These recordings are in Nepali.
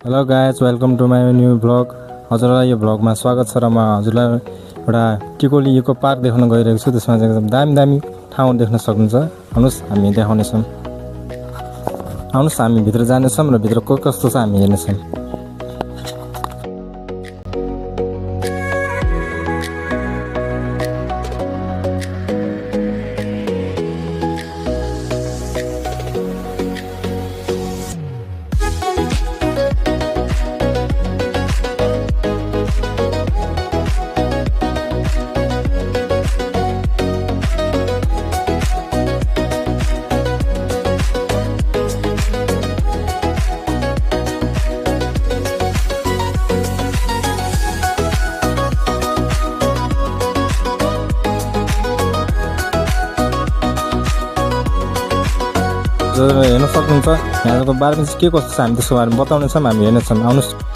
Hello guys, welcome to my new vlog. हजुरलाई यो भ्लगमा स्वागत छ र म हजुरलाई एउटा टिकोली इको पार्क देखाउन गइरहेको छु। त्यसमा चाहिँ एकदम दामी दामी ठाउँ देख्न सक्नुहुन्छ। आउनुहोस् हामी देखाउनेछौँ। आउनुहोस् हामी भित्र जानेछौँ र भित्र कस्तो छ हामी हेर्नेछौँ। हेर्न सक्नुहुन्छ यहाँको बारेमा चाहिँ के कस्तो छ हामी त्यसको बारेमा बताउनेछौँ, हामी हेर्नेछौँ। आउनुहोस्।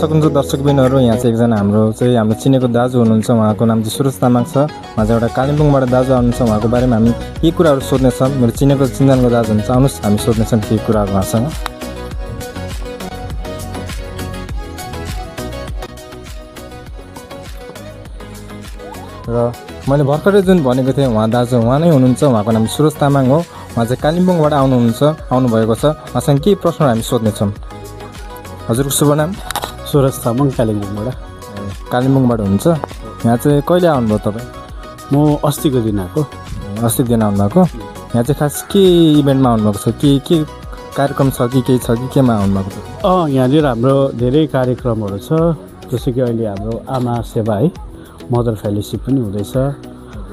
सक्नुहुन्छ दर्शकबिनहरू, यहाँ चाहिँ एकजना हाम्रो चिनेको दाजु हुनुहुन्छ। उहाँको नाम चाहिँ सुरज तामाङ छ। उहाँ चाहिँ एउटा कालिम्पोङबाट दाजु आउनुहुन्छ। उहाँको बारेमा हामी केही कुराहरू सोध्नेछौँ। मेरो चिनजानको दाजु हुनुहुन्छ। आउनुहोस् हामी सोध्नेछौँ केही कुराहरू उहाँसँग। र मैले भर्खरै जुन भनेको थिएँ उहाँ दाजु उहाँ नै हुनुहुन्छ। उहाँको नाम सुरज तामाङ हो। उहाँ चाहिँ कालिम्पोङबाट आउनुभएको छ। उहाँसँग केही प्रश्नहरू हामी सोध्नेछौँ। हजुरको शुभ नाम? सुरज तामाङ, कालिम्पोङबाट हुन्छ। यहाँ चाहिँ कहिले आउनुभयो तपाईँ? म अस्तिको दिन आएको। अस्तिको दिन आउनुभएको। यहाँ चाहिँ खास के इभेन्टमा आउनुभएको छ? के कार्यक्रम छ कि केही छ कि केमा आउनुभएको छ? यहाँनिर हाम्रो धेरै कार्यक्रमहरू छ। जस्तो कि अहिले हाम्रो आमा सेवा है, मदर फेलोसिप पनि हुँदैछ।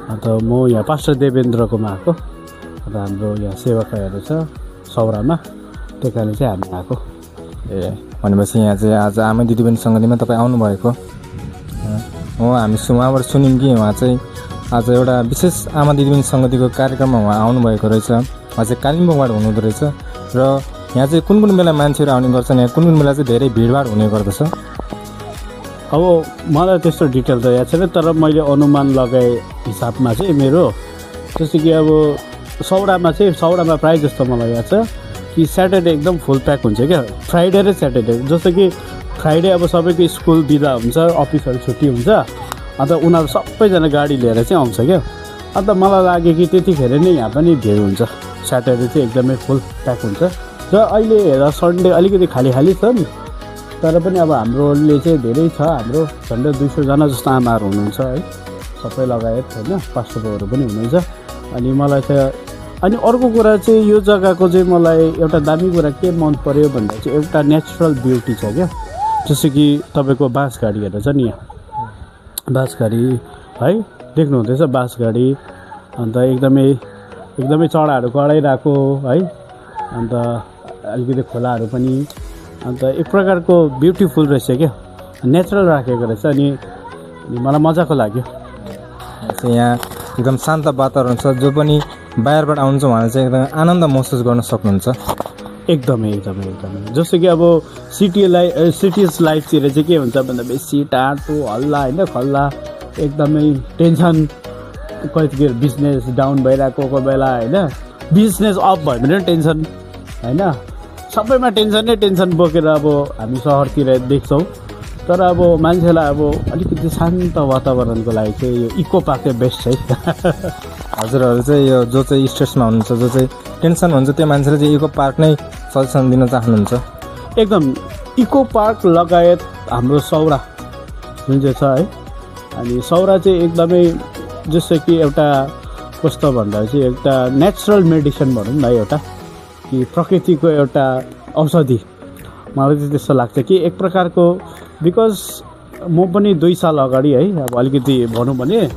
अन्त म यहाँ पास्टर देवेन्द्रकोमा आएको। अन्त हाम्रो यहाँ सेवाकाहरू छ सौरामा, त्यही कारण चाहिँ हामी आएको। ए भनेपछि यहाँ चाहिँ आज आमा दिदीबहिनी सङ्गतिमा तपाईँ आउनुभएको हो। हामी उहाँबाट सुन्यौँ कि उहाँ चाहिँ आज एउटा विशेष आमा दिदीबहिनी सङ्गतिको कार्यक्रममा उहाँ आउनुभएको रहेछ। उहाँ चाहिँ कालिम्पोङबाट हुनुहुँदो रहेछ। र यहाँ चाहिँ कुन बेला मान्छेहरू आउने गर्छन्, यहाँ कुन बेला चाहिँ धेरै भिडभाड हुने गर्दछ? अब मलाई त्यस्तो डिटेल त याद छैन, तर मैले अनुमान लगाए हिसाबमा चाहिँ मेरो जस्तो कि अब सौरामा प्रायः जस्तो मलाई याद छ कि स्याटरडे एकदम फुल प्याक हुन्छ क्या, फ्राइडे र स्याटरडे। जस्तो कि फ्राइडे अब सबैको स्कुल बिदा हुन्छ, अफिसहरू छुट्टी हुन्छ। अन्त उनीहरू सबैजना गाडी लिएर चाहिँ आउँछ क्या। अन्त मलाई लाग्यो कि त्यतिखेर नै यहाँ पनि भिड हुन्छ। स्याटरडे चाहिँ एकदमै फुल प्याक हुन्छ। र अहिले हेर्दा सन्डे अलिकति खाली छ नि, तर पनि अब हाम्रोले चाहिँ धेरै छ। हाम्रो झन्डै 200जना जस्तो आमाहरू हुनुहुन्छ है, सबै लगायत होइन, पास्टरहरू पनि हुनुहुन्छ। अनि अर्को कुरा चाहिँ यो जग्गाको चाहिँ मलाई एउटा दामी कुरा के मन पर्यो भन्दा चाहिँ एउटा नेचुरल ब्युटी छ क्या। जस्तो कि तपाईँको बाँसगाडीहरू छ नि, यहाँ बाँसगाडी है देख्नुहुँदैछ, बाँसगाडी। अन्त एकदमै चढाहरू कराइरहेको है। अन्त अलिकति खोलाहरू पनि, अन्त एक प्रकारको ब्युटिफुल रहेछ क्या, नेचुरल राखेको रहेछ। अनि मलाई मजाको लाग्यो। यहाँ एकदम शान्त वातावरण छ। जो पनि बाहिरबाट आउनुहुन्छ उहाँले चाहिँ एकदम आनन्द महसुस गर्न सक्नुहुन्छ। एकदमै जस्तो कि अब सिटिज लाइफतिर चाहिँ के हुन्छ भन्दा बेसी टाटो हल्ला होइन, खल्ला, एकदमै टेन्सन। कतिखेर बिजनेस डाउन भइरहेको, कोही बेला होइन बिजनेस अप भयो भने टेन्सन होइन, सबैमा टेन्सन बोकेर अब हामी सहरतिर देख्छौँ। तर अब मान्छेलाई अब अलिकति शान्त वातावरणको लागि चाहिँ यो इको पार्क चाहिँ बेस्ट है। हजुरहरू चाहिँ यो जो चाहिँ स्ट्रेसमा हुनुहुन्छ, जो चाहिँ टेन्सन हुन्छ, त्यो मान्छेले चाहिँ इको पार्क नै सजेसन दिन चाहनुहुन्छ? एकदम इको पार्क लगायत हाम्रो सौरा जुन चाहिँ छ है, अनि सौरा चाहिँ एकदमै जस्तो कि एउटा कस्तो भन्दा चाहिँ एउटा नेचुरल मेडिसिन भनौँ न, एउटा कि प्रकृतिको एउटा औषधि। मलाई चाहिँ त्यस्तो लाग्छ कि एक प्रकारको, बिकज म पनि 2 साल अगाडि है, अब अलिकति भनौँ भने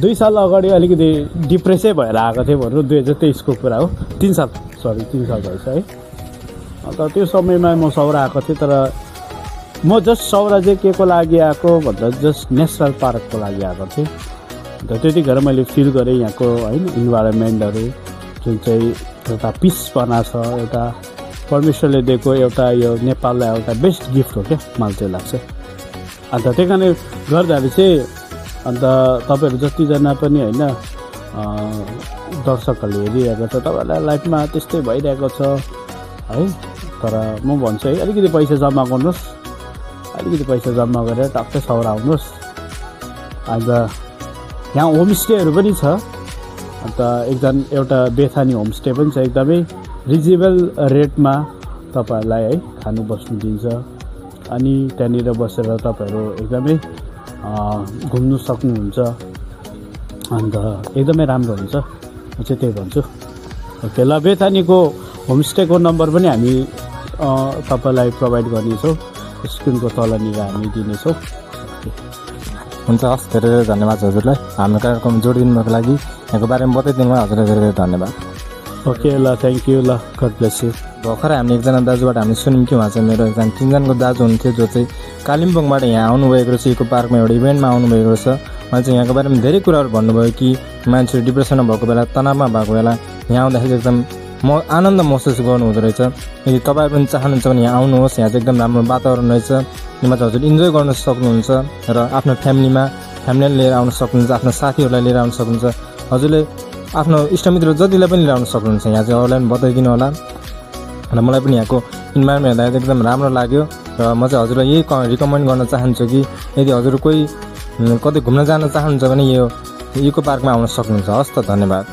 2 साल अगाडि अलिकति डिप्रेसै भएर आएको थिएँ भनौँ। 2023को कुरा हो, 3 साल भएछ है। अन्त त्यो समयमा म सौरा आएको थिएँ। तर म जस्ट सौरा चाहिँ के को लागि आएको भन्दा जस्ट नेसनल पार्कको लागि आएको थिएँ। र त्यतिखेर मैले फिल गरेँ यहाँको होइन इन्भाइरोमेन्टहरू जुन चाहिँ एउटा पिसपना छ, एउटा परमेश्वरले दिएको एउटा यो नेपाललाई एउटा बेस्ट गिफ्ट हो क्या मलाई चाहिँ लाग्छ। अन्त त्यही कारणले गर्दाखेरि चाहिँ अन्त तपाईँहरू जतिजना पनि होइन दर्शकहरूले हेरिरहेको छ, तपाईँहरूलाई लाइफमा त्यस्तै भइरहेको छ है। तर म भन्छु है, अलिकति पैसा जम्मा गर्नुहोस्, अलिकति पैसा जम्मा गरेर टक्कै सौरा आउनुहोस्। अन्त यहाँ होमस्टेहरू पनि छ। अन्त एउटा बेथानी होमस्टे पनि छ, एकदमै रिजनेबल रेटमा तपाईँहरूलाई है खानु बस्नु दिन्छ। अनि त्यहाँनिर बसेर तपाईँहरू एकदमै घुम्नु सक्नुहुन्छ। अन्त एकदमै राम्रो हुन्छ, म चाहिँ त्यही भन्छु। ओके ल, बेथानीको होमस्टेको नम्बर पनि हामी तपाईँलाई प्रोभाइड गर्नेछौँ, स्क्रिनको तलनिर हामी दिनेछौँ। हुन्छ, हस्, धेरै धेरै धन्यवाद हजुरलाई हाम्रो कार्यक्रम जोडिदिनुको लागि, यहाँको बारेमा बताइदिनु भयो हजुरलाई धेरै धेरै धन्यवाद। ओके ल, थ्याङ्क यू, ल, गड ब्लेस यू। भर्खरै हामीले एकजना दाजुबाट हामीले सुन्यौँ कि उहाँ चाहिँ मेरो एकजना 3 जनाको दाजु हुनुहुन्थ्यो जो चाहिँ कालिम्पोङबाट यहाँ आउनुभएको रहेछ, इको पार्कमा एउटा इभेन्टमा आउनुभएको रहेछ। उहाँ चाहिँ यहाँको बारेमा धेरै कुराहरू भन्नुभयो कि मान्छेहरू डिप्रेसनमा भएको बेला, तनावमा भएको बेला यहाँ आउँदाखेरि एकदम आनन्द महसुस गर्नुहुँदो रहेछ। यदि तपाईँहरू पनि चाहनुहुन्छ भने यहाँ आउनुहोस्, यहाँ चाहिँ एकदम राम्रो वातावरण रहेछ, यसमा चाहिँ हजुर इन्जोय गर्न सक्नुहुन्छ र आफ्नो फ्यामिलीलाई लिएर आउन सक्नुहुन्छ, आफ्नो साथीहरूलाई लिएर आउन सक्नुहुन्छ, हजुरले आफ्नो इष्टमित्र जतिलाई पनि लिएर आउन सक्नुहुन्छ। यहाँ चाहिँ अरूलाई पनि बताइदिनु होला। र मलाई पनि यहाँको इन्भाइरोमेन्ट हेर्दा एकदम राम्रो लाग्यो र म चाहिँ हजुरलाई यही रिकमेन्ड गर्न चाहन्छु कि यदि हजुर कोही कतै घुम्न जान चाहनुहुन्छ भने यो इको पार्कमा आउन सक्नुहुन्छ। हस् त, धन्यवाद।